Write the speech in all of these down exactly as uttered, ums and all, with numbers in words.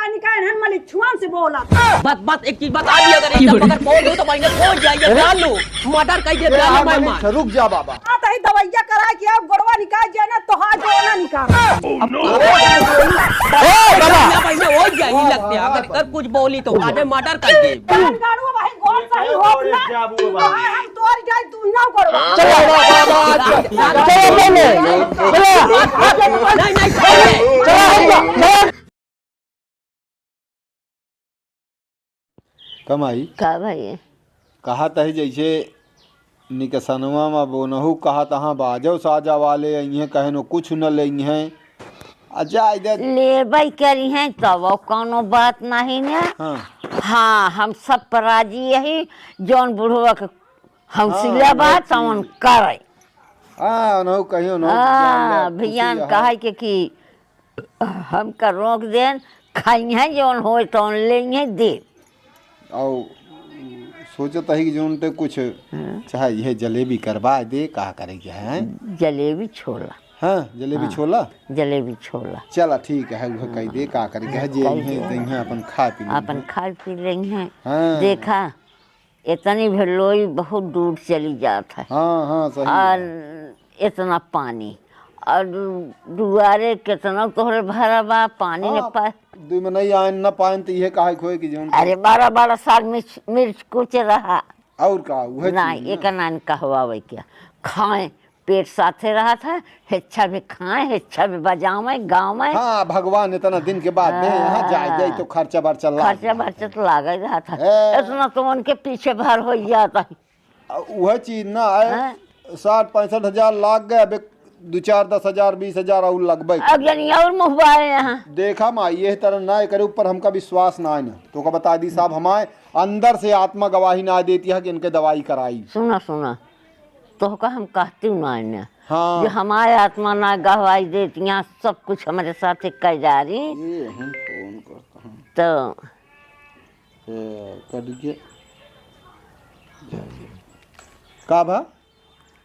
निकाल हन मलिछुआन से बोला। बात, बात एक चीज बता दी, अगर एकदम अगर बोल दो तो भाई ना पहुंच जाइए, जान लो, मर्डर कर दिया, जान लो, मैं मार। रुक जा बाबा। हाँ, तही दवाइया करा के आओ, गोड़वा निकाल जाए ना, तो हाथ गोड़वा निकाल। ए, बाबा। ना भाई ना हो जाए, लगते हैं, अगर, अगर कुछ बोली तो आज मर्डर कर दे। जान गाड़ू भाई, गोड़ सही हो ना। हम तोर जाए, तू ना गोड़वा। चलो, बाबा, चलो, चलो, चलो। नहीं, नहीं, छोड़ दे। चलो, चलो। कमाई। का भाई? कहा तही जैसे निकसनवा मा बोनहु कहा तहाँ बाजो साजा वाले अइहें, कहनो कुछ न लेइहें। आ जा इधर। लेबै करिहें तब कौनो बात नहीं ने। हाँ। हाँ, हम सब पर राजी यही, जौन बुढ़वा के हौसला हाँ, बा, वही तौन चीज। करे। हाँ, उनहु कहियो न, हाँ, जान ले, भैया खुशी कहे के कि हमका रोक देन, खाइहें जौन होए तौन लेइहें दे। और सोचत ही कि जौन ते कुछ हाँ। चाहे यह जलेबी करवा दे, का करे के है? जलेबी छोला। हाँ, जलेबी हाँ, छोला? जलेबी छोला। चला ठीक है, वह कह दे, का करे के है, जे कह इहें, दे। ते इहें अपन खा पी लेइहें। अपन खा पी लेइहें। हाँ। देखा, इतनी भेलोई बहुत दूर चली जात है। हाँ, हाँ, सही और है। इतना पानी, और दु-, दुआरे कितना तोहरे भरा बा, पानी न हाँ, पाए। दुई में नहीं आए, न पाए, तो इहे काहे खोए कि जौन अरे, बड़ा, बड़ा साग मिर्च, मिर्च कुछ रहा। और का, उहे ना, चीज ना। एक नान कहवावे क्या। खाए, पेट साथे रहत है, हेच्छा भी खाए, हेच्छा भी बजावे, गावे। हाँ, भगवान इतना दिन के बाद दे, यहाँ जाए, जाए तो खर्चा बर्चा लाग खर्चा बर्चा तो लागे रहत है। ए। इतना तो उनके पीछे भर हो जाता है। आ, उहे चीज ना है, हाँ। साठ पैंसठ हजार लाग गए, अब एक दो चार, दस हजार, बीस हजार और लगबे। अब जनी और मुहबाए यहाँ। देखा माई, ये तरह ना करे ऊपर हमका विश्वास ना है ना। तो का बता दी साहब, हमारे अंदर से आत्मा गवाही ना देती है कि इनके दवाई कराई। सुना, सुना, तोहका हम कहती हूँ ना इन्हें, हाँ। जो हमारे आत्मा ना गवाही देती, यहाँ सब कुछ हमारे साथ कह जा रही। ये हम फोन करता हूँ। तो ए, कट गया। जा, जा। का भा?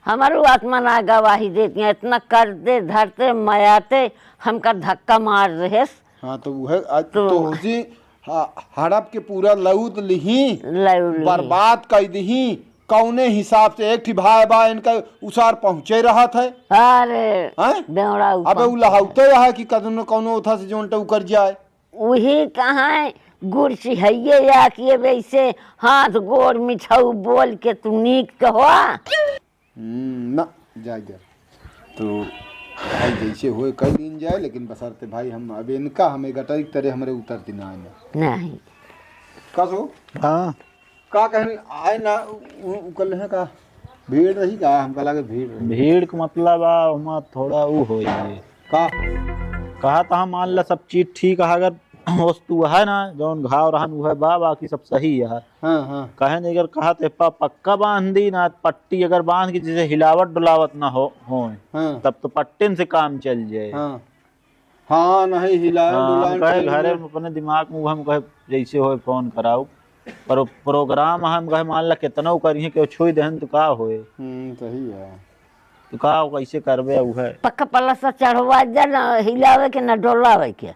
हमारो आत्मा ना गवाही देती है, इतना करते धरते मयाते हमका धक्का मार रहे। हाँ, तो वह, आ, तो तो जी, हा-, हड़प के पूरा लूट लिही, लूट लिही। बर्बाद कर दिही। कौने हिसाब से एक ठी भाई बा इनका उसार पहुँचे रहत है? अरे, हैं? बेवड़ा ऊपर अबे उ लहावते रहा कि कदनो कौनो उठा से जोन टे उकर जाए। उही कहाँ है, गुड़ सिहइये या कि अब ऐसे हाथ गोड़ मिठाऊ बोल के तू नीक कहो। हम्म, ना, जाए दे। तो भाई जैसे होए कह दीन जाए, लेकिन बसरते भाई हम अब इनका हमें गटरी की तरह हमरे उतर दिना है ना। नहीं। का सो? हाँ। का कहन आए ना, उ, उ कल है का? भीड़ रही का? हमका लगे भीड़ रही। भीड़ के मतलब आ, ओमा थोड़ा उ होई है। का? कहा था, मान ला सब चीज ठीक है, अगर वस्तु है ना, जौन घाव रहन उहे बा, बाकी सब सही है। हाँ, हाँ। कहे नहीं, अगर कहा ते पा-, पक्का बांध दी ना, पट्टी अगर बांध के जैसे हिलावट डुलावट ना हो, होए, हाँ। तब तो पट्टिन से काम चल जाए। हाँ। हाँ, नहीं, हिलाए हाँ, डुलाए हम कहे ठीक घरे है। में अपने दिमाग में हम कहे जैसे होए फोन कराऊ, पर प्रोग्राम हम कहे मान ला कितना करिए, केहू छुई देहन तो का होए? हम्म, सही है। तो का हो, कैसे करबे उहे? पक्का पलस्तर चढ़वा दे, ना हिलावे के, ना डोलावे के।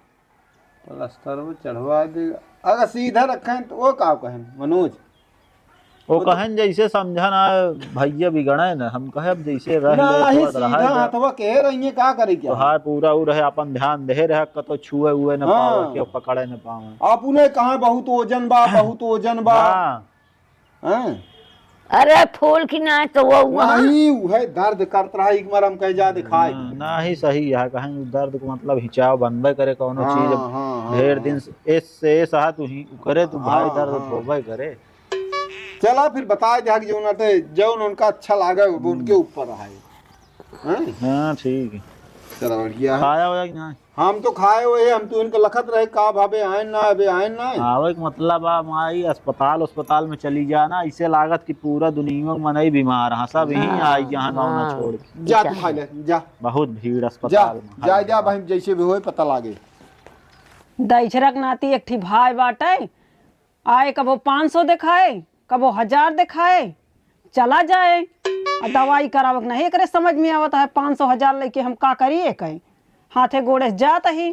प्लास्टर वो चढ़वा दे, अगर सीधा रखें तो वो का कहें मनोज? वो वो तो कहन जैसे समझा ना, भैया बिगड़े ना, हम कहे अब जैसे रह ले, नहीं, तो सीधा रहा जा। हथवा के रहिए, का करे क्या? तो हाय पूरा उ रहे, अपन ध्यान दे रहे, कतो छुए उए न हाँ। पावे, केहू पकड़े न पावे। अपने कहाँ बहुत वजन बा, बहुत वजन बा। हाँ। हैं? अरे फूल की ना तो वो वहाँ नहीं, उहे दर्द करत रहा, एक बार हम कहे जा दिखाए। ना, ना ही सही है, कहें दर्द को मतलब हिंचाव बनबे करे कौनो हाँ, चीज, हाँ, हाँ, ढेर हाँ। दिन से, एस से एस आ तू ही करे, तू भाई हाँ, दर्द हाँ। होबे करे। चला फिर बताए दे कि जौन अटे, जौन उनका अच्छा लागे, वो उनके ऊपर है। हैं? हाँ, ठीक है। चला, बढ़िया है। खाया होया कि ना? हम तो खाए हुए हैं, हम तो इनके लखत रहे, का भावे आए ना, अबे आए ना। आवे के मतलब आ, माई अस्पताल, अस्पताल में चली जाना, इसे लागत कि पूरा दुनिया में मनई बीमार है, सब यहीं हाँ, आई जहाँ गाँव ना हाँ। छोड़ के। जा तू खा ले, जा। बहुत भीड़ जा, अस्पताल में। जा, जा भाई, जैसे भी होए पता लागे। दैछरक नाती एक ठी भाई बाटे, आए कबो पाँच सौ देखाए, कबो हजार देखाए, चला जाए। आ दवाई करावे के नहीं एकरे समझ में आवत है, पाँच सौ हजार लेके हम का करिए कहे, हाथे गोड़े से जात ही।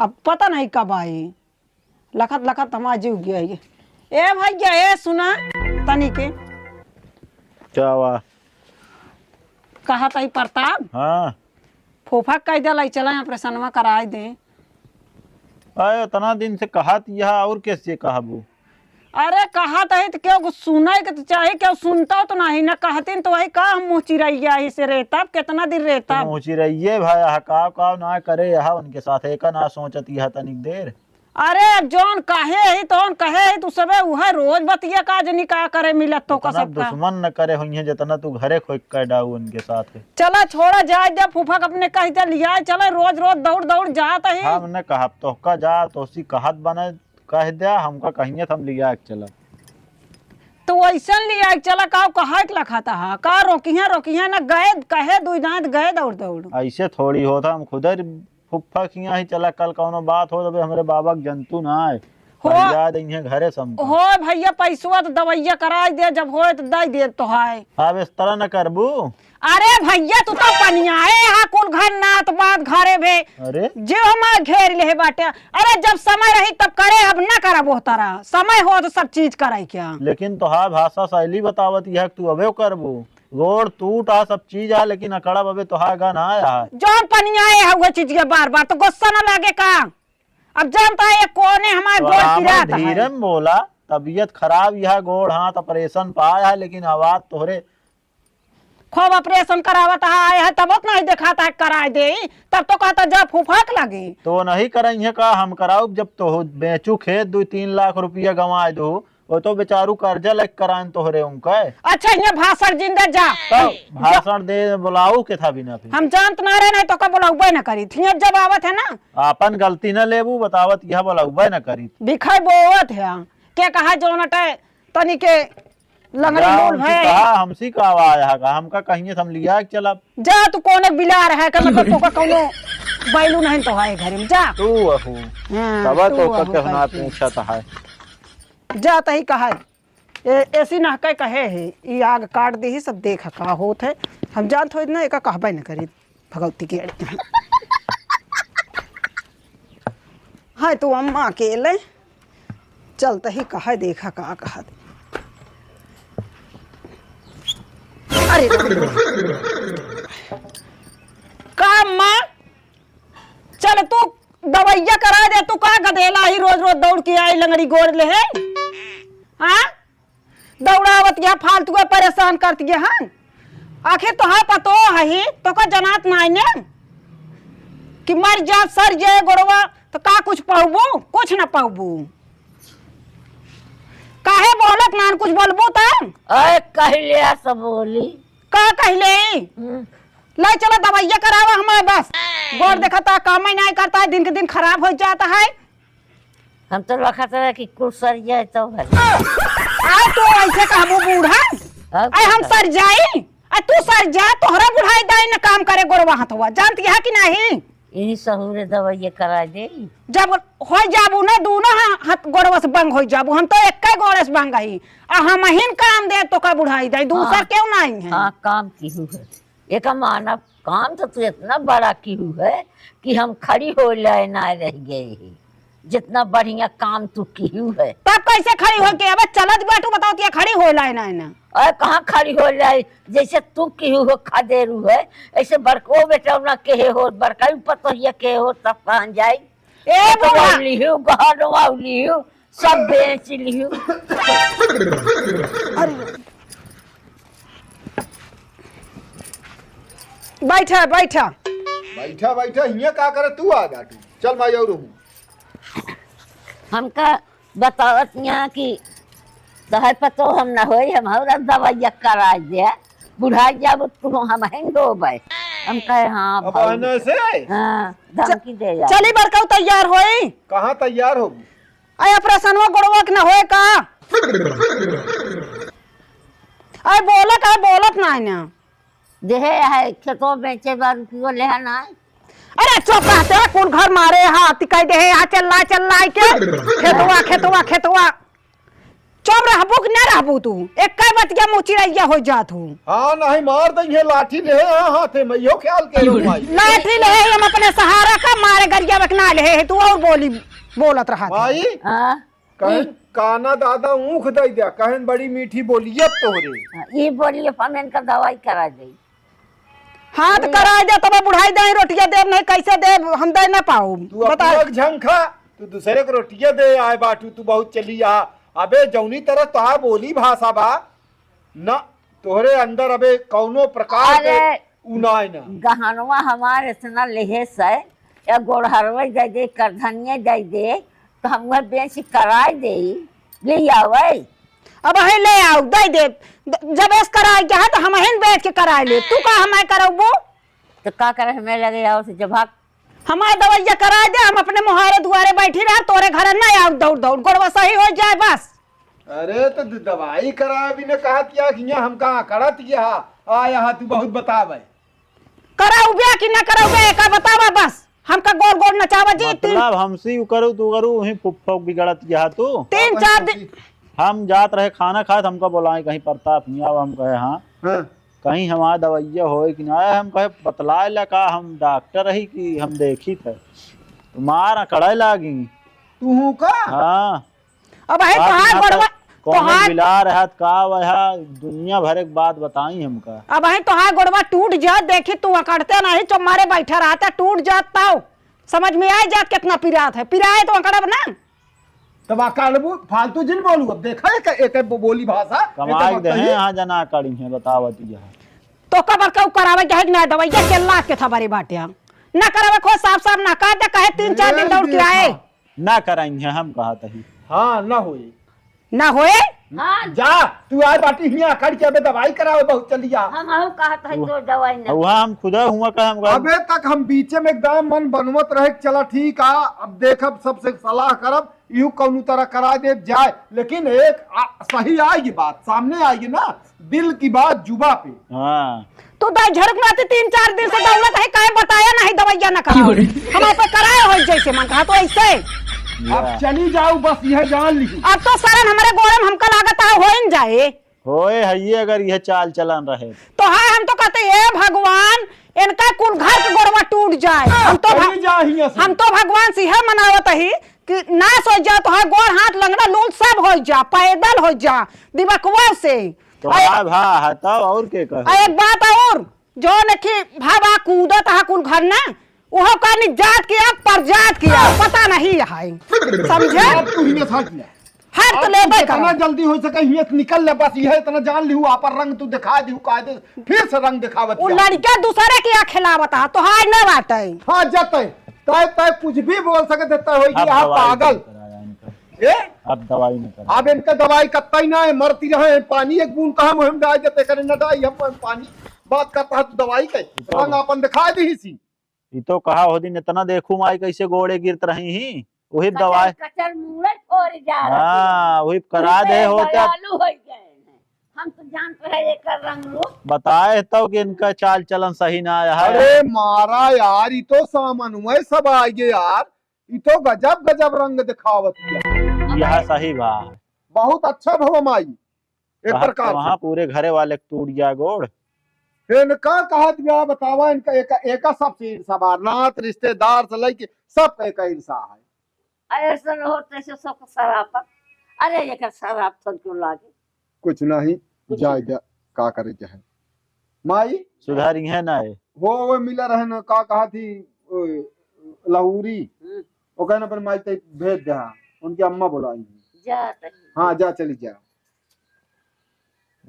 अब पता नहीं कब आई। लखत लखत हमार जीव गया है। ए भैया, ए सुना तनी के। क्या हुआ? कहत ही प्रताप, हाँ। फूफा कह दे लाई चला ऑपरेशनवा कराए दे। अरे इतना दिन से कहत यह और कैसे कहबू? अरे कहत ही तो केहू सुने के तो चाही, केहू सुनता तो नहीं ना कहतीन तो वही का हम मुँह चिरैया ही से रहता, कितना दिन रहता। मुँह चिरैये भाई, यह का का ना करे, यह उनके साथ एक ना सोचत यह तनिक देर। अरे अब जौन कहे ही तौन कहे ही, तू सबे उहे रोज बतिया का जनी का करे मिलत तो का उतना सबका। दुश्मन न करे होइहे जितना तू घरे खोई कर डाऊ उनके साथ है। चला छोड़ा जाए दे, फूफा के अपने कह दे लिया चले, रोज रोज दौड़ दौड़ जात ही। हम न कहब तोहका जा, तोसी कहत बने कह दे, हमका कहिए त हम लिया के चलब। तो वैसन लिया के चला, का कहे के लखत हा, का रोकिहे रोकिहे न गए, कहे दुई दांत गए दौड़ दौड़। ऐसे थोड़ी होता, हम खुदे फुफ्फा किहाँ ही चला, कल कौनो बात हो तबे हमरे बाबा के जंतु ना आए। हो। भैया दइहे घरे समझ। हो भैया, पैसवा तो दवैया कराई दे, जब होए तो दे दे तो है। अब इस तरह न करबू। अरे भैया, तू तो पनियाए हा कुल घर नात बात घरे भे। अरे। जे हमार घेर ले बाटे। अरे जब समय रही तब करे, अब ना करब ओह तरह। समय हो तो सब चीज करे क्या? लेकिन तोहार भाषा शैली बतावत यह कि तू अबे करबू। गोड़ टूट आ, सब चीज आ, लेकिन अकड़ब अबे तोहार गा ना आया है। जौन पनियाए है, वो चीज के बार बार तो गुस्सा ना लागे का? अब जानता है, ये कोने हमार तो गोड़ आराम पिरात है। धीरे में बोला, तबीयत खराब यह गोड़ हाथ ऑपरेशन पाया है, लेकिन आवाज तोहरे खूब ऑपरेशन करावत है, आए है, तब तो नहीं दिखाता है, कराए दे, तब तो कहता जा फूफाक लगी। तो नहीं कराइए का, हम कराउब, जब तो बेचू खेत दो तीन लाख रुपया गंवाए दो, वो तो बेचारू कर्जा लेके कराएन तोहरे उनका। अच्छा, हियाँ भाषण जिन दे जा। तो जा। भाषण दे बुलाऊ के था बिना फिर। हम जानत ना रहे, नहीं तो का बुलाऊबे ना करी। हियाँ जब आवत है ना। आपन गलती ना लेबू, बतावत यह बुलाऊबे ना करी। बिखाई बोवत है। के कहा जौन अटे तनी के लंगड़ी जा, लोल हमसी भय। कहा, हमसी का आवाज है का? हमका कहिए हम लिया के चलब। जा तू कौन एक बिलार है का, मतलब तो का कौनो बैलू नहीं तो है घर में, जा। तू अहू। हाँ, तब तू तो का अहू कहना करके। पूछत है। जा तही कहे, ए, ऐसी नहके कहे है, ई आग काट दी ही, सब देख का होत है। हम जानत होइत ना, एका कहबे न करी, भगवती की अड़ी। हाय, तू अम्मा अकेले, चलत ही कहे, देखा का कहत। अरे राम रे। का अम्मा? चल तू दवैया करा दे, तू का गदेला ही रोज रोज दौड़ के आई लंगड़ी गोड़ ले है? हाँ? दौड़ावत गया फालतू के परेशान करत गया, हाँ? आखिर तोहार पतो है ही, तो का जनात नाई ने? कि मर जा, सर जे गोड़वा, तो का कुछ पाउबू? कुछ ना पाउबू। काहे बोलत नान, कुछ बोलबू त? अरे कहले आ सब बोली। का कहले? हम्म। ले चला दवाइया करावा हमारे बस। गोड़ देखता काम ही नहीं करता है, दिन के दिन खराब हो जाता है। हम तो लखत रहे कि कुल सर जाए तो भले। आ तो ऐसे कहबू बूढ़ा? अब अरे हम का? सर जाई? आ तू सर जा, तोहरा बुढ़ाई दाई न काम करे गोड़वा हथवा, जानती है कि नहीं? इन्हीं सहूरे दवाइया करा दे। जब हो जाबू ना, दोनों हा-, हाथ गोड़वा से बंग हो जाबू, हम तो एक गोड़े से बंग ही। आ हम हिन काम दे तो का बुढ़ाई दाई, दूसर हाँ। क्यों नहीं है? हाँ, काम की हूँ है। एका मानव काम तो तू इतना बड़ा किहू है कि हम खड़ी होए लाए ना रह गए ही। जितना बढ़िया काम तू किहू है। तब कैसे खड़ी होके? अब चलत बाटू, बताओ, क्या खड़ी होए लाए ना, ना? अरे कहाँ खड़ी होए लाए? जैसे तू किहू हो खदेरू है, ऐसे बड़को बेटौना केहे हो, बड़का भी पतोहिया केहे हो, तब कहाँ जाई? ए पतोहिया बूढ़ा। लिहू, गहनवा लिहू, सब बेच लिहू। अरे। बैठा, बैठा। बैठा, बैठा, हियाँ का करे तू आ बाटू? चल माई और हूँ। हमका बतावत यहाँ कि तोहर पतो हम न होई, हम हमरा दवाइया करा दे, बुढ़ाई जाब तू हम ही डोबे। हम कहे, "हाँ अब भाई।" आने से? हाँ, धमकी दे जा। चली बड़काऊ तैयार होई। कहाँ तैयार होबू? अरे ऑपरेशनवा गोड़वा के न होए का? अरे बोला का बोलत ना है ना। देहे है खेतवा बेचे बा रुपयो लेहा ना। अरे चुप रहते, कुल घर मारे हाथ कह दे है, यहाँ चल ला, चल ला के। खेतवा, खेतवा, खेतवा। चुप रहबू कि ना रहबू तू? एक्कै बतिया मुँह चिरैया होइ जात हू। हाँ, नहीं मार दइहे लाठी लेहे, हाँ, हाथे में, इहो ख्याल के लो भाई। लाठी लेहे हम अपने सहारा का, मारे गरिया में ना लेहे है, तू और बोली बोलत रहा था। भाई, हाँ। कहन काना दादा ऊँख दइ द्या, कहन बड़ी मीठी बोली अब तोहरे। हाँ, ई बोली अब हम इनका दवाई करा दे। हाँ, तो कराइ दे, तब बुढ़ाई दे, रोटिया देब, नहीं कैसे देब, हम दे ना पाउब। तू बता। अपना झंखा, तू दूसरे को रोटिया दे आए बाटू, तू बहुत चली आ। अबे जौनी तरह तोहार बोली भाषा बा ना, तोहरे अंदर अबे कौनो प्रकार के अरे, उ ना है ना। गहनवा हमार इतना लेहे से, या गोड़हरवे दे दे, करधनिये दे दे, तो हम वह बेच कराए दे, ले आवे। अब है ले आओ, दे दे। द-, जब ऐस कराए के है तो हम हिन बैठ के कराए ले। तू का हमारे करबू? तो का करे, हमें लगे आओ से जब भाग। हमार दवैया कराए दे, हम अपने मुहारे दुआरे बैठी रह, तोरे घर ना आओ दौड़ दौड़, गोड़वा सही हो जाए बस। अरे तो द-, दवाई कराए भी न कहा किया कि यहाँ हम कहाँ करत किया, आ यहाँ तू बहुत बतावे। कराउबे कि ना कराउबे, एका बतावा बस। हमका गोल गोल नचावा जी, तीन मतलब हमसे यू करू, तू करू, वहीं फुक फुक बिगड़त गया तू। तीन चार दिन। हम जात रहे खाना खात, हमका बोलाए कहीं प्रताप हियाँ, अब हम कहे हाँ। हाँ। कहीं हमार दवैया होए कि ना, हम कहे बतलाए ला का, हम डॉक्टर ही कि हम देखी थे। तो मार अकड़े लागी। तू हूँ का? हाँ। अब है आप तोहार यहाँ गोड़वा, तक कौनो तोहार बिलार है का वह दुनिया भर एक बात बताई हमका। अब है तोहार गोड़वा टूट जात, देखी तू अकड़ते नहीं, चुम्मारे बैठा रहता, टूट जात तौ समझ में आए जात कितना पिरात है, पिराए तो अकड़ब ना। तब अकड़बू, फालतू जिन बोलू, अब देखा है कि एक बो-, बोली भाषा, कमाई एक दे हैं, बतइए। हाँ जना अकड़ी हैं, बतावत यह। तो कबर कऊ करावे के है कि ना दवैया के लाख के था बड़ी बाटिया। ना करावे खो साफ साफ ना कह दे, कहे तीन चार दिन दौड़ के आए। ना कराई है, हम कहा तही। हाँ, ना होई। ना होए? हाँ। जा, तू आए बाटी हियाँ अकड़ के अबे दवाई करावे बहुत चली जा। हम हऊ कहत है तो दवाई ना। वहाँ हम खुदा हुआ का हम अबे तक हम बीचे में एकदम मन बनवत रहे, चला ठीक आ, अब देखब सबसे सलाह करब, इहू कौनो तरह करा दे जाए, लेकिन एक आ, सही आएगी बात, सामने आएगी ना, दिल की बात जुबा पे। हाँ। तू दाई झरुक नाती तीन चार दिन से दौलत है, काहे बताया नहीं दवैया ना करा। क्यों रे? हम आप कराए हो जैसे मन कहा तो ऐसे। अब चली जाओ, बस यह जान ली। अब तो सरन हमारे गोरम हमका लागत है होइन जाए। होए है ये, अगर यह चाल चलन रहे। तो हाँ, हम तो कहते, "ए भगवान, इनका कुल घर के गोड़वा टूट जाए।" हम तो भग-, चली जा हियां से। हम तो भगवान से यह मनावत ही कि नाश हो जा, तो है गोड़ हाथ लंगड़ा लूल सब हो जा, पैदल हो जा, दिमकवा से। तो अरे, हाँ भा, हाँ, तब और के कहे? अरे, एक बात और, जो नखी भावा कूदत हा कुल घर ना, उहो का निजात किया, परजात किया, पता नहीं है। समझे? अब तू ही ने साथ लिया। हर तो अब लेबे तू जितना करो। जल्दी हो सके, हियां से निकल ले, बस यह इतना जान लिहू, आपन रंग तू दिखा दिहू, कायदे फिर से रंग दिखावत वो जाओ। लड़का दूसरे के यहाँ खिलावत हा, तो हाय न बाटे। हाँ, जते। तय, तय कुछ भी बोल सकत है, तय होई कि आप यहाँ दवाई पागल। नहीं कराया इनका। ए? आप दवाई नहीं कराया। अब इनका दवाई कत्ता ही ना है, मरती रहे हैं, पानी एक बूंद कहा मुहिम डाल देते, करे न डाई हम पानी। बात करता है तू दवाई के, तो रंग आपन दिखा दी ही सी। ई तो कहा हो दिन इतना देखू माई कैसे गोड़े गिरत रही ही, वही कचर, दवाई। कचर मूड़े फोड़ जा रहे। हाँ, वही करा दे हो तो। दयालु हो गए हैं। हम तो जानत रहे एकर रंग रूप। बताए तो कि इनका चाल चलन सही ना आया है। अरे मारा यार, ई तो सामान हुआ सब आगे यार, ई तो गजब गजब रंग दिखावत है। यह सही बा। बहुत अच्छा भवा माई। एक कहा प्रकार तो से। वहाँ पूरे घरे वाले के टूट गया गोड़। इनका कहत बा, बतावा, इनका एक, एका सबसे ईर्षा बा, नात रिश्तेदार से लेके सब एक ईर्षा है। ऐसन होते से सब शराब। अरे, एकर शराब थोड़ क्यों लागे? कुछ नहीं, कुछ जाए नहीं। जा, का करे चाहे। माई? सुधारी है ना ये? हो, वो मिला रहे ना, का कहा थी, ओ, लाहौरी। हम्म। ओकर ना अपन माई तक भेज दे, हाँ। उनकी अम्मा बुलाई हैं। जा तनी। हाँ, जा, चली जा।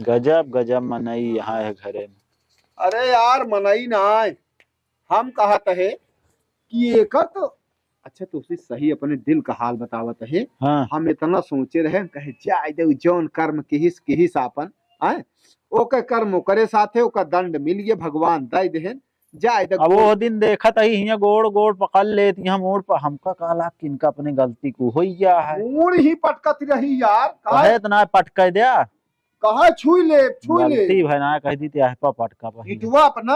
गजब, गजब मनई यहाँ है घरे में। अरे यार, मनई ना आए। हम कहत है कि एकर तो, अच्छा, तो उसे सही अपने दिल का हाल बतावत है। हाँ। हम इतना सोचे रहे, हम कहे, "जाए दे, जौन कर्म किहिस, किहिस आपन, आए, ओकर कर्म ओकरे साथे, ओकर दंड मिल गए, भगवान दे देहन, जाए दे।" अब वो दिन देखत ही, हियाँ गोड़, गोड़ पकड़ लेत, यहाँ मोड़ पर, हमका कहला कि इनका अपने गलती को होई गया है। मोड़ ही पटकत रही यार, कहे इतना पटक दिया। कहा छुई ले, छुई ले। गलती भाई ना कह दी, ते आह पा पटका पहिले। इटवा अपना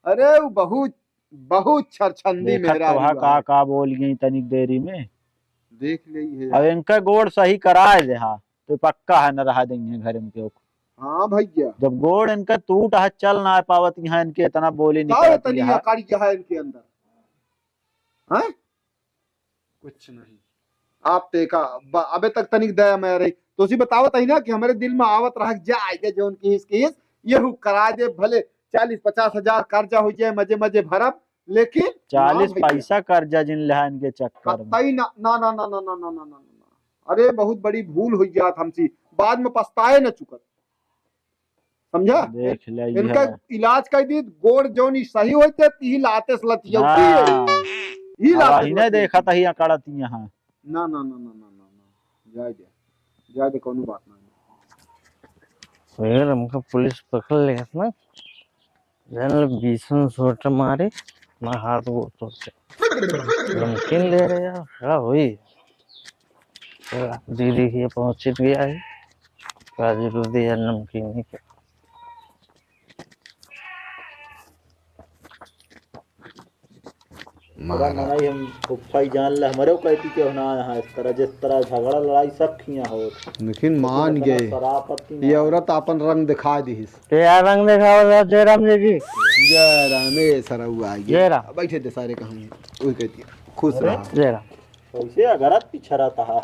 अरे, उ बहुत, बहुत छरछंदी देखत मेहरारू तो हा का, है। का बोल गई तनिक देरी में। देख ले है। अब इनका गोड़ सही कराए देहा, तो पक्का है न रहा देंगे घर इनके ओक। हाँ भैया। जब गोड़ इनका टूट है, चल ना पावत, यहाँ इनके इतना बोली का निकलती इतनी है। अकड़ क्या है इनके अंदर? हैं? कुछ नहीं। आप देखा, ब-, अबे तक तनिक दया माया रही। तो उसी बतावत ही ना कि हमरे दिल में आवत रहा कि जा, आइए जौन किहिस, किहिस, ये हु करा दे, भले चालीस पचास हजार कर्जा हो जाए, मजे, मजे भरब, लेकिन ना चालीस भैया। पैसा कर्जा जिन लेहा इनके चक्कर में। कतई ना, ना, ना। अरे, बहुत बड़ी भूल हो जात हमसे, बाद में पछताए न चुकत। समझा? देख ले, ई इनका है। इलाज कर दी, गोड़ जौन ई सही होते, ती लाते से लतियौती है। हाँ। ई अब लाते से अहिने लतियौती। देखत ही अकड़त यहाँ। ना, ना, ना। जाए दे, जाए दे, कौनो बात ना। फिर हमको पुलिस पकड़ लेत ना, जान ले बीसन सोट मारे, ना हाथ गोड़ तोड़ दे। नमकीन ले रहे यार, का होई? दीदी के पहुँचित गया है, काजू दूधी या नमकीन ही के। पूरा मनाई हम फुफ्फा ही जान ले, हमरे कहती के ना यहाँ इस तरह, जिस तरह झगड़ा लड़ाई सब खिया हो। लेकिन मान गए। शराब पत्ती ये ना। औरत अपन रंग दिखा दीहिस। तो यार रंग दिखाओ जयराम जी की। जयराम, ए सरऊ आ गए। जयराम। बैठे थे सारे कहाँ हैं? वही कहती है, खुश अरे। रहा। जयराम। कैसे अगरत पीछे रहता है?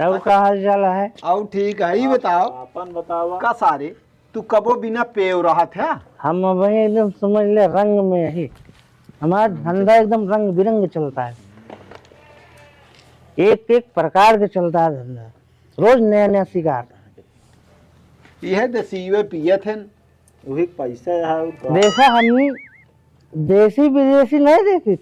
और का हाल चाल है? और ठीक है, ये आप बताओ। अपन बतावा। का सारे, तू कबो बिना पेव रहत है? हम वही एकदम समझ ले रंग में ही। हमारा धंधा एकदम रंग बिरंग चलता है, एक एक प्रकार के चलता है धंधा, रोज नया नया शिकार। यह देसी वे पियत हैं। वही पैसा है, और का? देखा हमनी देसी विदेशी नहीं देखी,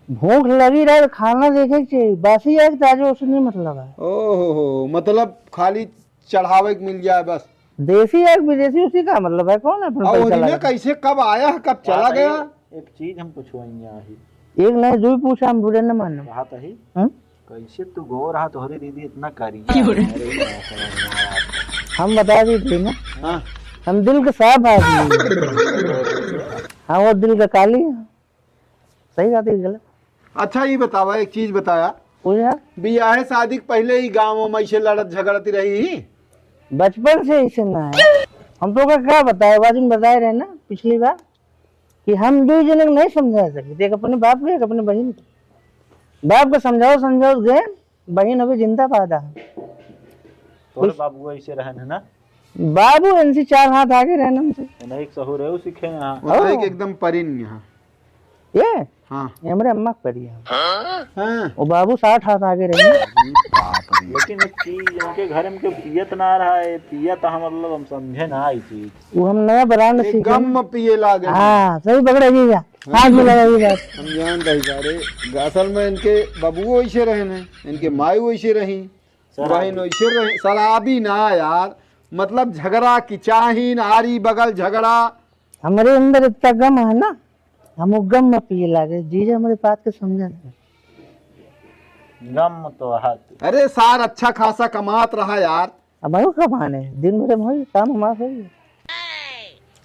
भूख लगी रहे तो खाना देखे के चाहिए, बासी है कि ताजा, उससे नहीं मतलब है। ओहो हो, मतलब खाली चढ़ावे के मिल जाए बस। देसी है कि विदेशी, उसी का मतलब है, कौन है अपना और पैसा इन्हें लगा? कैसे कब आया है, कब चला बात है, गया? एक चीज हम पूछवाएंगे आही। एक नहीं, दो ही पूछा, हम बुरे न मानो। कहा तही? हम्म? कैसे तू गोर हा, तोहरी दीदी इतना करिया? अरे, हम बता दी थी ना। हाँ। हम दिल के साफ आदमी हैं। हाँ, वो दिल का काली है। सही बात है, गलत। अच्छा, ये बतावा, एक चीज बताया। पूछा। बियाहे शादी के पहले ही गाँव में ऐसे लड़त झगड़ती रही ही? बचपन से ऐसे ना है। हम तो का क्या बताए, बाजू में बताए रहे ना पिछली बार। कि हम दुई जने के नहीं समझा सके, एक अपने बाप के, एक अपने बहिन के। बाप के समझाओ, समझाओ गए, बहिन अभी जिंदा पादा है। तोरे बाबू ऐसे रहन है ना? बाबू इनसे चार हाथ आगे रहन हमसे। नहीं, एक सहू रहे, सीखे यहाँ। वो तो एक हाँ। एकदम परिन यहाँ। ये? हाँ। ये हमरे अम्मा के परी है। हाँ। वो बाबू साठ हाथ आगे रहे। बाप रे। लेकिन एक चीज, इनके घर में के पियत ना रहा है, पियत हम, मतलब, हम समझे ना आई चीज। वो हम नया ब्रांड एक सीखे। गम में पिए लागे। हाँ, सही पकड़े जी भैया। हाँ जी, लगा ये बात। हम जान रही सारे, असल में इनके बबुओ ऐसे रहे हैं, इनके माई वैसे रही, शराबी। बहन वैसे रही, शराबी ना यार, मतलब झगड़ा की चाहीन, आरी बगल झगड़ा। हमरे अंदर इतना गम है ना, हम वो गम में पिए लागे, जीजा हमरे बात के समझा नहीं। गम तो है। अरे सार अच्छा खासा कमात रहा यार। अब आयो कमाने, दिन भर में होई, काम हमार होई।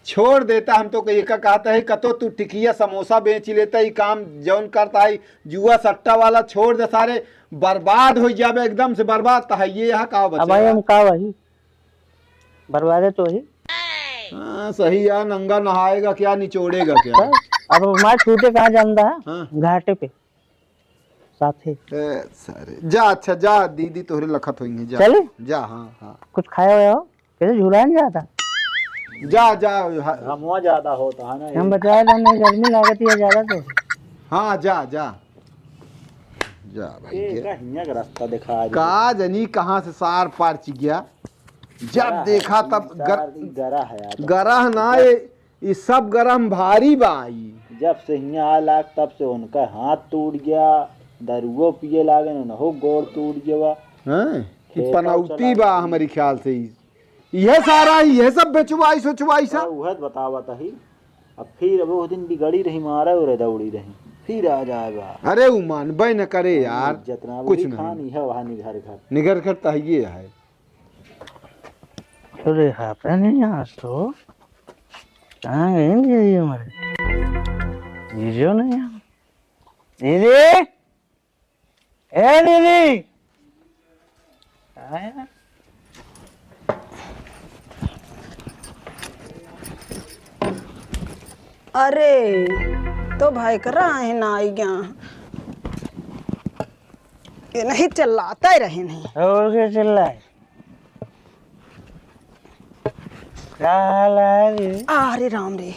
छोड़ देता, हम तो कहीं का कहता है, कतो तू टिकिया समोसा बेच लेता, ही काम जौन करता है, जुआ सट्टा वाला छोड़ दे, सारे बर्बाद हो जाबे, एकदम से बर्बाद। तो है ये यहाँ का बचे अब भाई यार? हम का वही बर्बादे तो ही। हाँ, सही यार, नंगा नहाएगा क्या, निचोड़ेगा क्या? तो अब हमारे छूटे कहाँ जानता है? हाँ। घाटे पे। साथे। ए, सारे। जा, अच्छा, जा, दीदी तोहरे लखत होइहैं, जा। चले? जा, हाँ, हाँ। कुछ खाया हुआ हो? कैसे झुलान जाता? जा, जा, हा-, घमवा ज्यादा होता है ना, हम ये। बताया था, नहीं, गर्मी लागत है ज्यादा तो। हाँ, जा, जा। जा भाई, ये ये। का हियाँ का रास्ता दिखा दे। का जनी कहाँ से सार पार चि गया? जब गरा है, देखा तब तीन गर-, चार दिन गरा है यार। गरा है ना, ये ई सब गरह भारी बा ई। जब से हियाँ आए लाग, तब से उनका हाथ टूट गया, दरुओ पिए लागेन, उनहो गोड़ टूट गया। हैं? ई खेता पनौती चला बा गया। हमरी ख्याल से ई। इहे सारा, इहे सब बेचवाई सोचवाई सा। हाँ, उहे त बतावत ही। अब फिर अब वो दिन बिगड़ी रही, मारे और दौड़ी रही, फिर आ जाए बा। अरे उ मानबे न करे यार, इज्जत ना, कुछ वही नहीं। खान इहे वहाँ निघर घर। निघर घर त हइये है। अरे, हाथ नहीं आज तो। कहाँ गए ये हमारे? ये जो नहीं है। ये रे। ए दीदी, आया? अरे, तो भाई करा है ना आई गया। ये नहीं चिल्लाता ही रहे नहीं। और क्या चिल्लाए? का हाल है दीदी? अरे राम रे,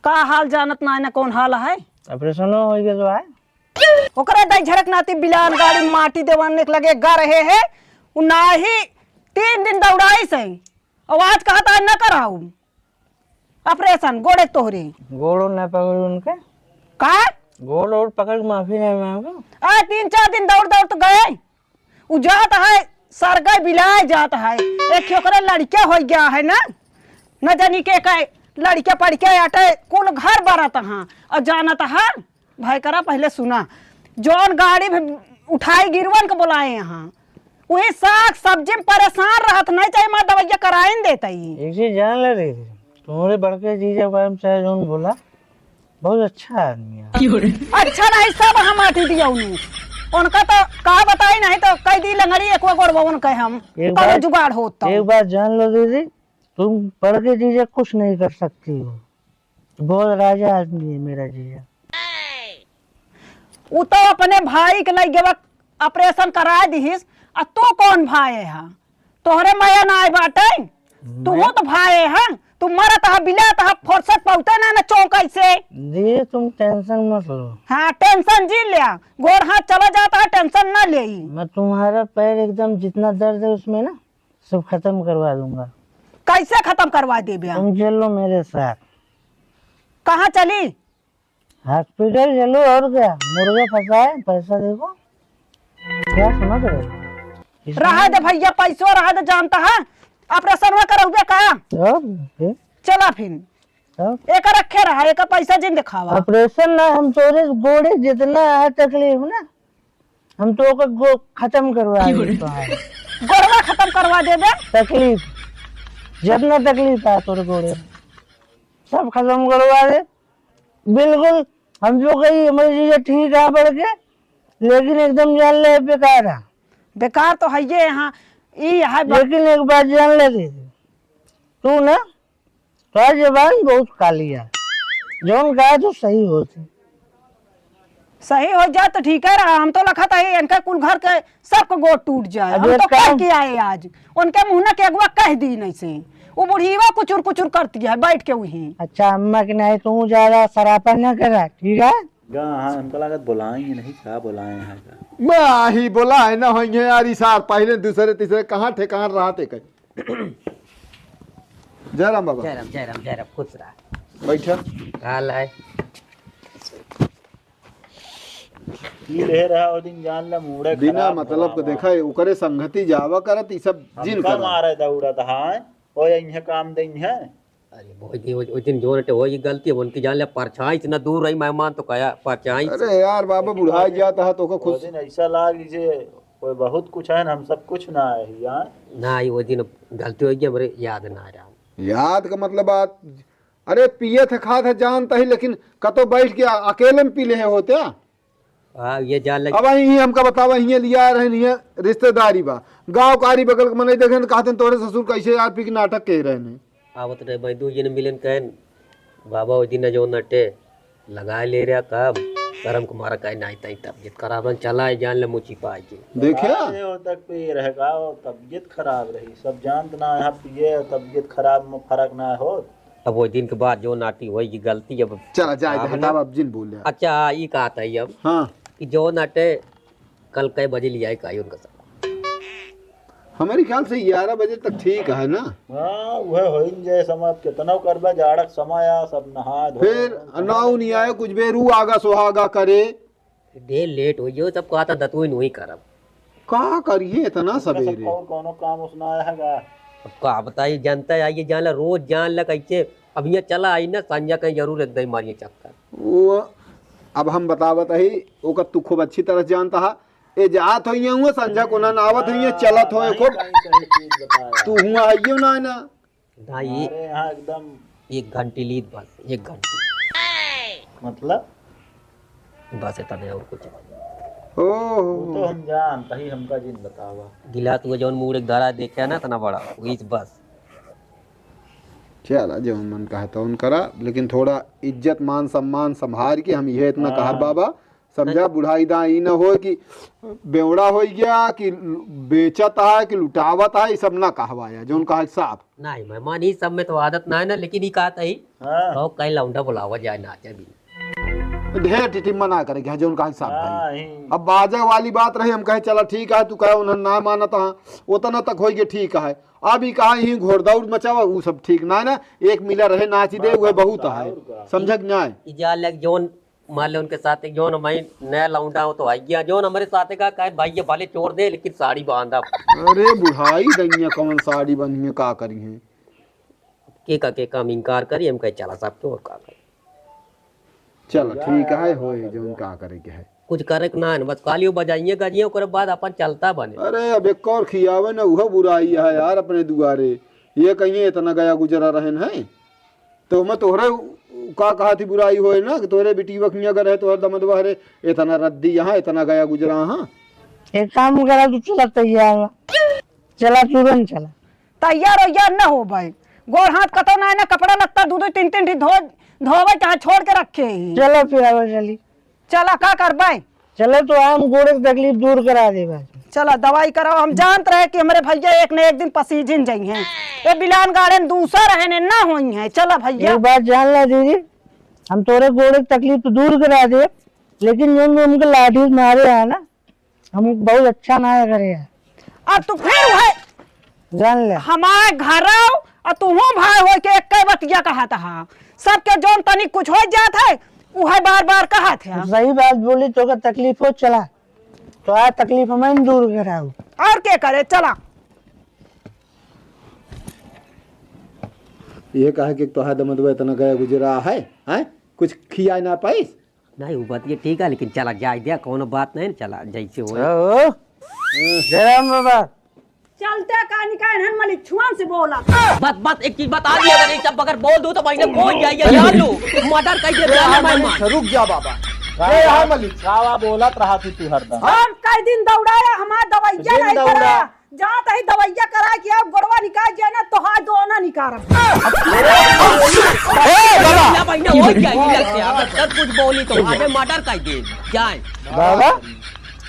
का हाल जानत ना है ना कौन हाल है? ऑपरेशन हो गया तो है? ओकरे दई झरक नाती बिलान गाड़ी माटी देवन एक लगे गा रहे है। उ नाही तीन दिन दौड़ाई से। और आज कहता है न कराऊ ऑपरेशन गोड़े तोहरे। गोड़ो न पकड़ू उनके। का? गोड़ और पकड़ के माफी नहीं मांगू। आ तीन चार दिन दौड़ दौड़ तो गए। उ जात है सरगई बिलाए जात है। एक ओकरे लड़के हो गया है ना, न जानी के का लड़के पड़ के आटे कुल घर बरत हाँ। और जानत है भाई करा पहले सुना, जौन गाड़ी भी उठाई गिरवन के बोलाए यहाँ, वही साग सब्जी में परेशान रहत, नहीं चाहे माँ दवाइया कराइन देता ही। एक चीज जान ले रही थी, तुम्हारे बड़के जीजा के बारे में चाहे जौन बोला, बहुत अच्छा आदमी है। अच्छा नहीं, सब हम आठी दिया उन्हें। उनका तो का बताई नहीं तो कई दी लंगड़ी एक गोड़ बवन कहे हम, एक कौनो बार, जुगाड़ होत तो। एक बात जान लो दीदी, तुम बड़के जीजा कुछ नहीं कर सकती हो। बहुत राजा आदमी है मेरा जीजा। उ तो अपने भाई के लइगवा ऑपरेशन करा दिहिस, आ तू कौन भाई है? तोहरे मया ना आए बाटे, तू मैं तो भाई है, तू मरत है, बिलात है, फुर्सत पौते ना, ना चौंक ऐसे। दीदी तुम टेंशन मत लो। हाँ, टेंशन जी लिया, गोड़ हाथ चला जाता है, टेंशन ना ले। मैं तुम्हारा पैर एकदम जितना दर्द है उसमें ना, सब खत्म करवा दूंगा। कैसे खत्म करवा देबे? तुम चलो मेरे साथ। कहाँ चली? हॉस्पिटल चलो, और क्या, मुर्गा फंसा है, पैसा देखो, क्या समझ रहे हो? इसमें रहा दे भैया, पैसो रहा दे, जानता है ऑपरेशन में करौबे का? और फिर? चला फिर। तब? एक रखे रहा, एक पैसा जिन दिखावा। ऑपरेशन ना, हम तोरे गोड़े जितना है तकलीफ ना, हम तो ओकर गो-, खत्म करवा देबे। गोड़वा खत्म करवा देबे? तकलीफ, जितना तकलीफ है तोरे गोड़े, सब खत्म करवा दे। बिल्कुल, हम जो कही हमारी चीजें ठीक है बढ़ के, लेकिन एकदम जान ले बेकार है। बेकार तो है ये यहाँ, ई है बा- लेकिन एक बात जान ले दीदी, तू ना तोहार जबान बहुत काली है, जौन कहा तो सही होती। सही हो जाए तो ठीक है रहा, हम तो लखत है इनका कुल घर के सबके गोड़ टूट जाए। अब हम एक तो कह काम के आए आज, उनके मुँह न के अगुआ कह दी नहीं से, वो बुढ़ीवा कुचुर कुचुर करती है बैठ के वहीं। अच्छा अम्मा के नहीं तू ज्यादा सरापा न करा, ठीक है? गा, हाँ, हमका लागत बोलाए ही नहीं, का बोलाए हैं का? माही बोलाए ना होइहे यार, ई सार पहले दूसरे तीसरे कहाँ ठेकान रहते कहीं। जय राम बाबा। जय राम, जय राम, जय राम, खुश रहा। बैठा। का हाल है? ई रहे रहा, ओ दिन जान ला, मूड़े बिना खराब मतलब हुआ के बा। देखा, ओकरे संगति जावा करत, ई सब जिन हमका करत। मारे दौड़त, हाँ, ओ इहे काम दे इहे। अरे, वो दिन, वो, वो दिन जो नटे, वही गलती है, उनकी जान ले, परछाई इतना दूर रही, मेहमान तो कहा, परछाई। अरे यार, बाबा लेकिन बुढ़ा वो दिन, गया था, तो ओका वो खुश दिन ऐसा लाग, जैसे कोई बहुत कुछ है ना, हम सब कुछ ना है यार। ना, ये वो दिन गलती हो गई, हमरे याद ना आ रहा। याद का मतलब बात, अरे पिए थे, खा थे, जानता ही, लेकिन कतो बैठ के अकेले में पी ले होते। हाँ, ये जान लग अब वहीं हमका बतावा, हियाँ लिया रहे, हियाँ रिश्तेदारी बा, गाँव कारी बगल के मनई देखे न कहते तोरे ससुर कैसे यार पी के नाटक कह रहे ने। आवत रहे भाई, दू जने मिलन कहन, बाबा वो दिन जो नटे लगाए ले रहा काम, गरम के मारा कहे नहीं तई तबीयत खराब है, चला है, जान ले मुची पाए के। देखिया? बताए हो तक पे ये रहे का, वो तबीयत खराब रही, सब जानत ना है, पिए तबीयत खराब में फर्क ना हो। अब वो दिन के बाद जो नाटी होई की गलती अब चला जाए, सामने। हटावा, अब जिन बोल रहा। अच्छा, ई कहत है अब हाँ। कि जो नाटे कल कै बजे लियाए का आई उनका सब? हमारे ख्याल से ग्यारह बजे तक ठीक है ना? हाँ, वह होइन जाए समय, अब कितना करबा, जाड़क समय आ, सब नहा धो फिर एकदम नौ नहीं आए, कुछ बेरू आगा सुहागा करे। ढेर लेट हो गयो, सब कहा था दतुई नहीं करब। का करिए इतना उनका सब सवेरे? और कोनो काम उसना आया है का? अब का बताई, जनता आई, ये जान ला, रोज जान ला कैसे। अब यहाँ चला आई ना, संझा कहीं जरूर एक दही मारिए चक्कर। वो अब हम बतावत ही, ओकर तू खूब अच्छी तरह जानता है। ए जात होइए हुए, संझा को ना आवत होइए, हाँ, चलत होए भाई, खूब। कहीं कहीं चीज बताया। तू हुआ है यो ना, ना। ना, ये हमारे यहाँ एकदम एक घंटी लीत बस, एक घंटी। मतलब? बस इतना और कुछ नहीं। ओहो। वो तो हम जान, तही हमका जिन बतावा। गिला तू जौन मूड़ एक धरा देखे ना, इतना बड़ा, वही बस। चला, जौन मन कहे तौन करा, लेकिन थोड़ा इज्जत, मान, सम्मान संभार के हम ये इतना हाँ। कहब बाबा, समझा? नहीं। बुढ़ाई दाई ई न होय कि बेवड़ा होई गया, कि बेचत है, कि लुटावत है, ई सब ना कहवाया, जौन कहा साफ। नहीं, मेहमान, ई सब में तो आदत ना है ना, लेकिन ई कहत ही, हाँ। कहो कहीं लौंडा बुलावा जाए, नाचे भी। ढेर टिटिम्मा ना करे, जौन कहा साफ हाँ, भाई। ही। अब बाजा वाली बात रही, हम कहे, "चला ठीक है, तू कहे उन्हें ना मानत हाँ, उतना तक होई के ठीक है।" अब ई कहा, "यहीं घोड़दौड़ मचावा", ऊ सब ठीक ना है ना, एक मिला रहे, नाच दे, बस, वह बहुत और है। का? समझक ना है? ई जा लग जौन मान ले उनके साथ एक जौन हमारी नया लौंडा हो तो आई गया, जौन हमारे साथ का कहे, "भाई ये भले चोर दे लेकिन साड़ी बांधा।" अरे बुढ़ाई दइया कौन साड़ी बंधी है, का करी है? के का, के का हम इनकार करी, हम कहे, "चला साहब, क्यों और का करी?" चला ठीक है, होए जौन का करे के है। कुछ करे के ना है, बस कालियो बजाइए, गजिए, ओकरे बाद अपन चलता बने। अरे अब एक और खियावे ना, उहो बुराई है यार अपने दुआरे। ये कहिए इतना गया गुजरा रहन है। तो मैं तोहरे उ-, उ-, का कहा थी बुराई होए ना कि तोहरे बिटिया खिया अगर है, तोहरे दमदवा रे, इतना रद्दी यहाँ, इतना गया गुजरा हाँ। एक काम करा, तू चला तैयार बा। चला तुरंत चला। तैयार वैयार न हो भाई, गोड़ हाथ कतो ना है ना, कपड़ा लत्ता दू दू तीन तीन ठी धो, धोवे कहाँ छोड़ के रखे ही। चलो फिर आवा चली। चला, का करबे? चलो तो हम गोड़े के तकलीफ दूर करा देबा। चला, दवाई कराओ। हम जानत रहे कि हमरे भैया एक न एक दिन पसीजिन जइहें। ये बिलान गाड़न दूसर रहने ना होइहें। चला भैया। एक बात जान ला दीदी, हम तोरे गोड़े के तकलीफ तो दूर करा देब, लेकिन जौन हमके लाठी मारे है ना, हम बहुत अच्छा ना करे है। अब तू फिर वह जान ले। हमारे घर आओ और तुहू भाई होइके एक्के बतिया कहत हा। सबके जौन तनी कुछ होइ जात है, उहे बार बार कहत है। तू सही बात बोली, तोका तकलीफ हो, चला। तो आ तकलीफ हमें दूर कराओ। और के करे, चला। ये कहा कि तोहार दमदवा इतना गया गुजरा है, हैं? कुछ खिया ना पाइस? नहीं, वो बात ये ठीक है, लेकिन चला जाए दिया, कौनो बात नहीं, चला जैसे हो। ओ, जय राम बाबा। चलते का निकाल हन मलिक छुआन से बोला। बस, बस, एक चीज बता दिया, अगर ये सब अगर बोल दूं तो बहिने बोल जाइए, जान लो, मर्डर कर दिया, ए, जान लो, हाँ, भाई, मलिक, मार। रुक जा बाबा। का ए, हाँ, मलिक। का वा बोलत रहा थी तू हरदम? हम कई दिन दौड़ाया, हमार दवाइया दिन नहीं दौड़ा। करा। जात ही दवाइया करा के अब गोड़वा निकाल जाए ना, तोहार दोना निकारब। ए, बाबा। या बहिना हो जाए, ये लगते हैं, अगर सब कुछ बोली तो आगे मर्डर कर दे, जाए। बाबा,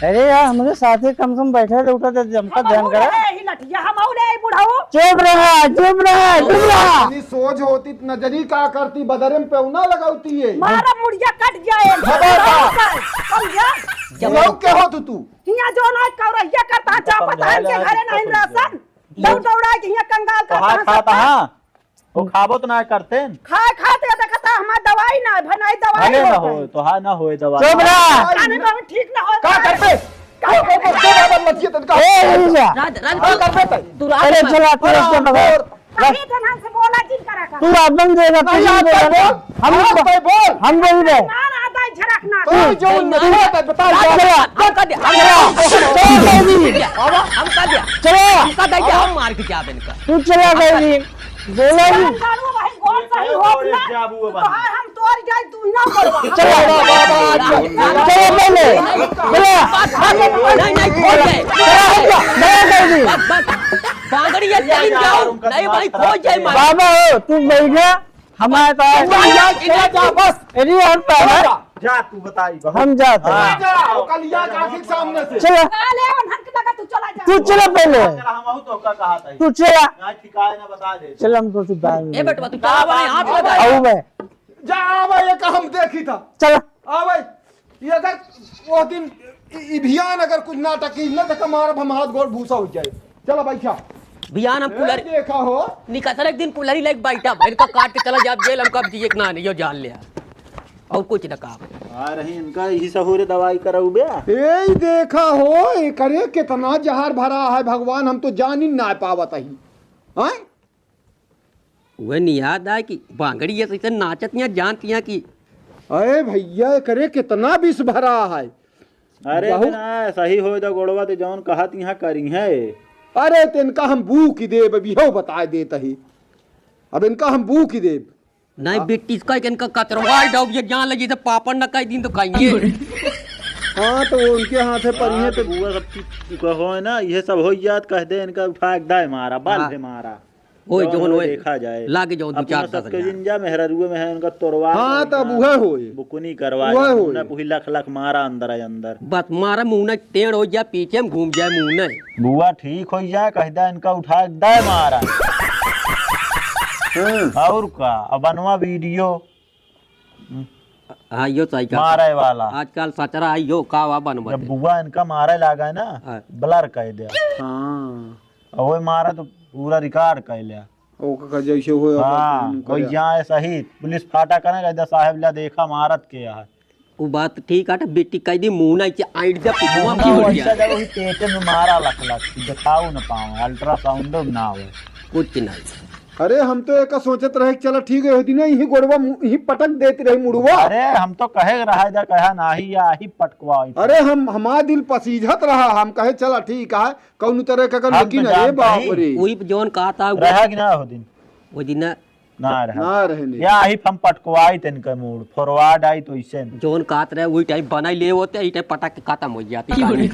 अरे यार, हमरे साथे कम से कम बैठे रहे, उठा दे, हमका हम ध्यान अउर करा। है ही लठिया, हम अउर है ही बुढ़ाऊ। चुप रहा, चुप रहा, चुप रहा। इतनी सोच होती त नजरी का करती, बदरे में पेउना लगौती है। मारा मुड़िया कट जाए। खबरदार। समझा? जब लोग के हो तू, तू? हियाँ जो ना कौरहिया करता, चापत हन के घरे नहीं रहसन। दौड़ दौड़ा के हियाँ कंगाल करता तोहार हन खाता सबका। हाँ। वो खाबो तो ना करते न। खाए खाते देखता हमार दवाई ना, भनाई दवाई भले ना होता। होए, तोहार ना होए दवाई। चुप रहा। काने में ठीक ना होए। का करबे? का करबे? का करबे? मत ये तनका। ए, रुक जा। राज, राज, का करबे तै? तू राज अरे मत। चला, तू और इसको और पकड़। और। अरे तो नाम से बोला जिन करा कर। तू अपन देगा, तू नहीं, नहीं आप बोला। बोल। हम आप तो, भाई बोल। हम बोल रहे। ना, ना, दाई झरक ना। तू जो नहीं, उनमें नहीं, बोला था, बता, राज बता। मत, हम कर दिया, हम चला। कर दिया। चला, चला, चला। हम कर दिया। चला। हम कर दिया, हम मार के क्या इनका। तू चला, भाई। बोला ही। हम जानू भाई, कौन सही हो अपना? जाबू बाबा। तोहार हम तोर जाए, तू ना बोलवा। चलो, बाबा, बाबा, चलो, चलो, पहले। चलो। नहीं, नहीं, खोल दे। चलो, हट जा, दया कर दी। बस, बस। बांगड़ी ये टाइम जाओ। नहीं भाई, खोल जाए मार। बाबा हो, तू बैठा, हमारे पास। तू जा, चला जा, बस। अरे, हम पास। जा, तू बताई, बहुत। हम जाते हैं। हाँ। जा, ओका लिया के आँखी के सामने से। चलो। काले और हक लगा, तू चला जा। तू चला पहले। चला, हम आऊ तो का कहा था। तू चला। ना ठिकाए ना बता दे। चल, हम तो सुधार ए बेटवा, तू चला भाई, हाथ लगा। आऊ मैं। जा, आवा, ये का हम देखी था। चला। आवा, ये अगर वो दिन इ-, इभियान अगर कुछ नाटक की न, तो हमारा हम हाथ गोड़ भूसा हो जाए। चला भाई, क्या? बिहान हम ए, कुलर देखा हो। निकसर एक दिन कुलरी लेके बैठा, भाई, इनका काट के चला जाब जेल, हमका अब जिए के ना, नहीं, यो जान लिया। और कुछ ना काम। आ रही इनका यही सहूरे दवाई कराऊ बे। ए, देखा हो, एकरे कितना जहर भरा है, भगवान, हम तो जान ही ना पावत ही। हैं? वह नहीं याद आए कि बांगड़ी ये सही से नाचत यहाँ जानती हैं कि अरे भैया, एकरे कितना विष भरा है। अरे बहुत ना, सही हो जा गोड़वा, ते जौन कहत यहाँ करी है। अरे, तेनका हम बूक ही देब, अभी हो बताए देत ही। अब इनका हम बूक ही देब। नहीं, आ? बिट्टी इसका एक इनका कचरवा डाउब, ये जान लगी, जैसे पापड़ न कह दिन तो खाएंगे। हाँ, तो वो उनके हाथे पर ही है, हाँ, तो तो बुआ सब चीज कहो है ना, ये सब हो जात, कह दे इनका उठा के दाए मारा, बल हाँ। से मारा। ओए, जौन जौन ओए, देखा जाए। लागे जौन दू अपना चार दस सबके हजार। जिंजा मेहरारुए में है, उनका तोड़वा हाँ, के तब उनका उहे होए। बुकुनी करवा उहे के, होए। उन्हें पुही लख लख मारा अंदर है अंदर। बस मारा मुंह ना टेढ़ हो जाए, पीछे में घूम जाए मुंह ना। बुआ ठीक हो जाए, कह दे इनका उठा के दे मारा। हाँ। और का, अब बनवा वीडियो। हाँ, यो सही कहा। मारे वाला। आजकल सचरा है, यो का वा बनबे। जब बुआ इनका मारे लागा है ना, हाँ। Blur कर दे। हाँ। और वो मारा तो पूरा record कर लिया। ओका जैसे होए, ओका हाँ, उनका वही करे। जाए सही। पुलिस फाटा करे, कहता, "साहेब ला देखा मारत के है।" उ बात ठीक है, बेटी कह दी, मुंह ना इसे आइड जा, पिटुआ मुंह ना मुंह वैसा जा। जब वही पेटे में मारा लख लख, दिखाऊ न पावे, ultrasound ना होए। कुछ नहीं। अरे, हम तो एका सोचत रहे कि चला ठीक है, ओह दिन यही गोड़वा मु-, यही पटक देत रही मुड़वा। अरे, हम तो कहे रहा जा, कहा नाही, या ही पटकवाई। अरे, हम, हमार दिल पसीझत रहा, हम कहे चला ठीक है, कौन तरह का हम लेकिन तो अरे जानते बाप ही। रे। वही जौन कहा था, वो रहा कि ना हो दिन? वो दिन ना ना रहा। ना रहे नहीं। या ही हम पटकवाई तन के मूड़, forward आई तो इसे न। जौन कहत रहे, वही टाइम बनाई ले होते, ई टाइम पटक के खत्म हो जाती कहानी।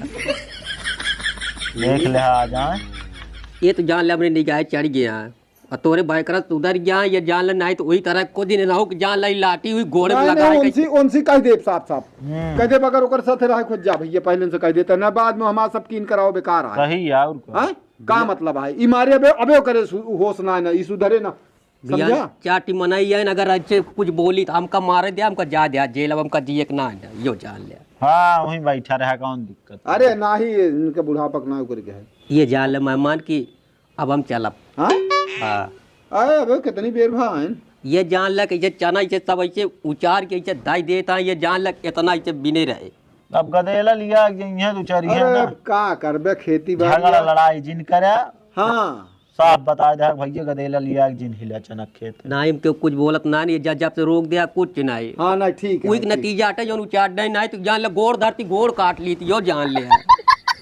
देख ले, आ जाए। ये तो जान ले, हमरे निगाह चढ़ गया। और तोरे बाइकरा सुधर गया, ये जान ले, नहीं तो वही तरह को दिन रहो कि जान ले, लाठी हुई गोड़े में नहीं, लगा नहीं, के उनसे, उनसे कह दे साफ साफ। हम्म। कह दे, अगर ओकर साथे रहे, खुद जा भैया, पहले से कह देता ना, बाद में हमारा सब कीन कराओ, बेकार है। सही है, और का? हाँ? का मतलब है? ई मारे अबे, अबे ओकरे सु-, होश ना है ना, ई सुधरे ना। भैया, समझा? चार टीम मनई है, अगर अच्छे कुछ बोली तो हमका मारे दे, हमका जा दे जेल, अब हमका जिए के ना है, यो जान ले। हाँ, वहीं बैठा रहा, कौन दिक्कत? अरे नाही, इनके बुढ़ापा के ना ओकर के है। ये जान ले मेहमान की, अब हम चलब। हाँ? हाँ। अरे, अबे कितनी बेर भा आइन? ये जान ले कि ये चना इसे सब ऐसे उचार के इसे दाई देता है, ये जान ले इतना इसे बिने रहे। अब गदेला लिया के जइहें, दो चार अरे, ना। अब का करबे, खेती बाड़ी झगड़ा है। लड़ाई जिन करे। हाँ। साफ बता दे भैया, गदेला लिया के जिन हिला चनक खेत। ना, इनके कुछ बोलत ना, नहीं, जब, जब से रोक दिया, कुछ नहीं। हाँ, ना, ठीक है, कोई ठीक। नतीजा हटे, जौन उचार नहीं, नहीं तो जान ले, गोड़ धरती, गोड़ काट ली थी, यो जान ले।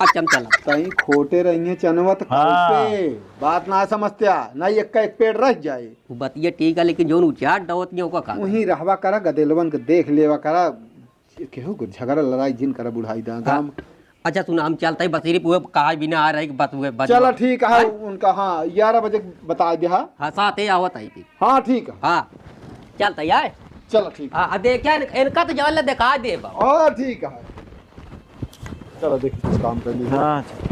अच्छा, हम चला। सही खोटे रही है चनवा तो हाँ। कैसे? बात ना समझते आ, ना एक का एक पेड़ रह जाए। वो बतिया ठीक है, लेकिन जौन उचार डवत नहीं, ओका का? वहीं रहवा करा, गदेलवन के देख लेवा करा। केहू को झगड़ा लड़ाई जिन करा बुढ़ाई दा हाँ। गाँव। अच्छा सुन, हम चलते ही बसीरी पुए कहा बिना आ रहे कि बस हुए बस चला हुए। ठीक है, हाँ? उनका हाँ ग्यारह बजे बता दे हाँ। हाँ, साथ ही आवत आई थी। हाँ ठीक है। हाँ, चलते ही आए। चला ठीक है। हाँ, आ देखिए इन-, इनका तो जान ले दिखा दे बा। हाँ ठीक है। चलो देखिए कुछ काम कर लीजिए। हाँ, चलो।